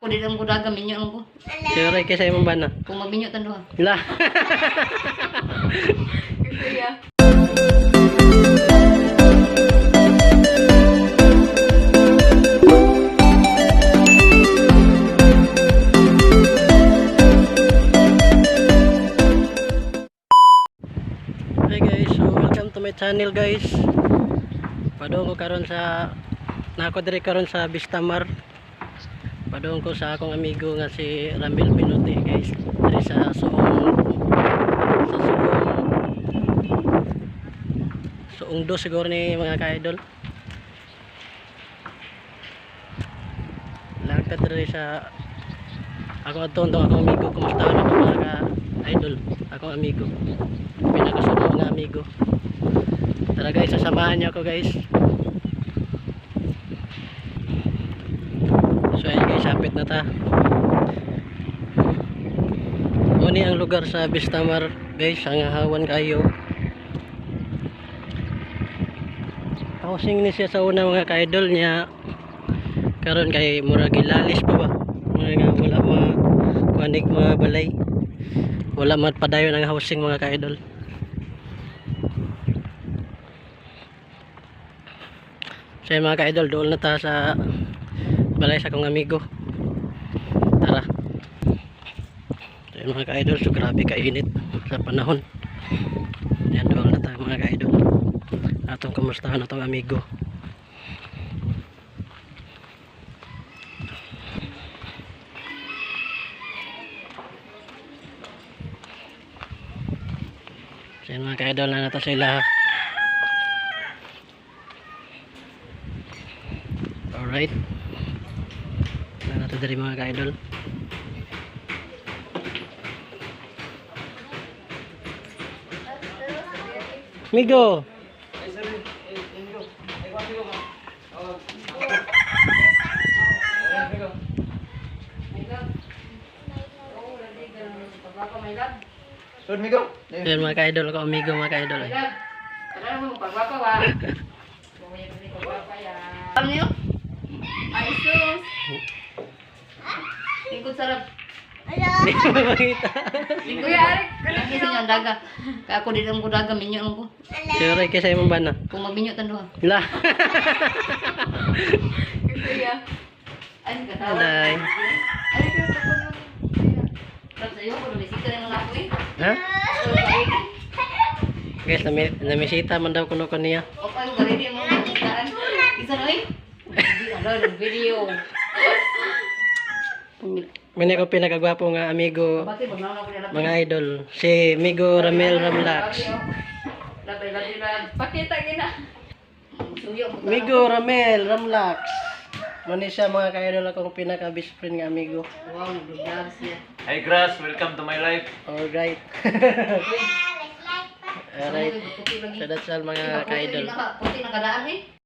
Ko di lang ko daga minyo lang ko. Sure kay sa imong bana. Kung maminyo tan duha. La. Kuya. Hi guys, so welcome to my channel, guys. Padung ko karon sa nako diri karon sa Vistamar. Padung ko sa akong amigo nga si Ramil Pinote, guys. Diri sa Suong do siguro ni mga ka-idol. Lakad diri sa ako adto akong amigo. Kumusta na mga ka-idol? Akong amigo, pinakasunod nga amigo. Tara guys, sasamahan niyo ako, guys. So ayun guys, sapit na ta. Muni ang lugar sa Vistamar guys, ang hawan kayo. Housing ni siya sa una, mga ka-idol niya. Karon kay murag gilalis pa ba? Mga nga wala mga kuanig mga balay. Wala man padayon ang housing, mga ka-idol. So yun, mga ka-idol, doon na ta sa balay sa akong amigo. Tara. So yun, mga ka-idol, so grabe kainit sa panahon. Yan, doon na ta, mga ka-idol. Atong kamustahan atong amigo. So yun, mga ka-idol, na nato sila. Alright. Na nato diri, mga ka-idol. Migo. Sud Migo. Ayan, mga ka-idol, ako amigo, mga ka-idol. Ay. Tara mo pagwapa wa. Ano niyo? Ay, sus. Lingkod sarap. Hindi ko makita. Kuya, Arik. Lagi sa inyo ang daga. Kaya ako di lang ko daga minyo lang ko. Sure kay sa imong bana. Kung maminyo tan duha. La. Kuya. Ay katawa. Alay. Ay pero kapag mo. Pag sa'yo ko bisita na lang ako eh. Ha? Guys, namisita man daw kuno ko niya. O pa yung ready mo bisitahan. Isa na eh. Ano ng video. Muna ko pinakagwapo nga amigo, Bakit magnaon ako nila? mga idol, si Migo Ramel Ramlax. Labay labay lab. Pakita gina. Suyo mo. Migo Ramel Ramlax. Muna siya, mga ka-idol, akong pinaka best friend nga amigo. Wow, nag-vlog siya. Hi Grass, welcome to my life. Alright. Alright. So that's all, mga ka-idol. Puti na kadaan eh.